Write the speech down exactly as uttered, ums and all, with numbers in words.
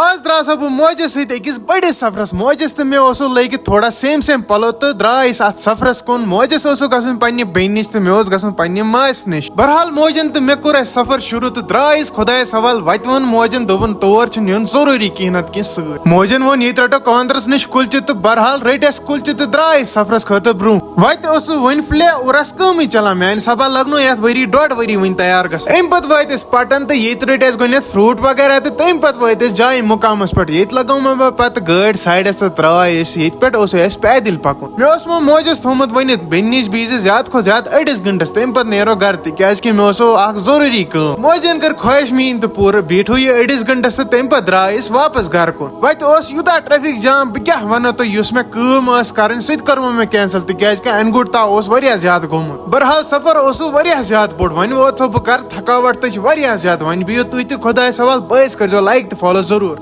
آز درٛاس بہٕ موجس سۭتۍ أکِس بٔڑِس سفرس۔ موجس تہٕ مےٚ اوسُو لٲگِتھ تھوڑا same same پلو تہٕ درٛاے أسۍ اتھ سفرس کُن۔ موجس اوسُکھ گژھُن پننہِ بیٚنہِ نِش تہٕ مےٚ اوس گژھُن پننہِ ماسہِ نِش۔ بہرحال موجن تہٕ مےٚ کوٚر اسہِ سفر شروع تہٕ درٛاے أسۍ خۄدایس حوالہٕ۔ وتہِ ووٚن موجن، دوٚپُن تور چھُنہٕ یُن ضروٗری کِہیٖنۍ نتہٕ کینٛہہ سۭتۍ۔ موجن ووٚن ییٚتہِ رٹو کاندرس نِش کُلچہِ تہٕ بہرحال رٔٹۍ اسہِ کُلچہِ تہٕ درٛاے أسۍ سفرس خٲطرٕ برونٛہہ۔ وتہِ اوسُس وُنہِ فلے اُرس کٲمٕے چلان۔ میانہِ حسابہ لگنو یتھ ؤری ڈۄڈ ؤری وُنہِ تیار گژھان۔ امہِ پتہٕ وٲتۍ أسۍ پٹن تہٕ ییٚتہِ رٔٹۍ اسہِ گۄڈٕنیتھ فروٹ وغیرہ تہٕ تمہِ پتہٕ وٲتۍ أسۍ جایہِ مقامس پٮ۪ٹھ۔ ییٚتہِ لگٲومو مےٚ پتہٕ گٲڑۍ سایڈس تہٕ ترٛاے أسۍ۔ ییٚتہِ پٮ۪ٹھ اوس اسہِ پیدل پکُن۔ مےٚ اوس وۄنۍ موجس تھوٚومُت ؤنِتھ بیٚنہِ نِش بِہزِ زیادٕ کھۄتہٕ زیادٕ أڑِس گنٹس، تمہِ پتہٕ نیرو گرٕ، تِکیازِ کہِ مےٚ اوس اکھ ضروٗری کٲم۔ موجن کٔر خواہش میٲنۍ تہٕ پوٗرٕ۔ بیٖٹھو یہِ أڑِس گنٹس تہٕ تمہِ پتہٕ درٛاے أسۍ واپس گرٕ کُن۔ وتہِ اوس یوٗتاہ ٹریفک جام، بہٕ کیٛاہ ونو تۄہہِ، یُس مےٚ کٲم ٲس کرٕنۍ، سُہ تہِ کٔرمو مےٚ cancel، تِکیازِ کہِ انہِ گوٚٹ تاو اوس واریاہ زیادٕ گوٚمُت۔ بہرحال، سفر اوسُو واریاہ زیادٕ بوٚڑ، وۄنۍ ووتسو بہٕ گرٕ، تھکاوٹ تہِ چھِ واریاہ زیادٕ۔ وۄنۍ بِہِو تُہۍ تہِ خۄدایَس حوالہٕ، بٲیِس کٔرزیو like تہٕ follow ضروٗر۔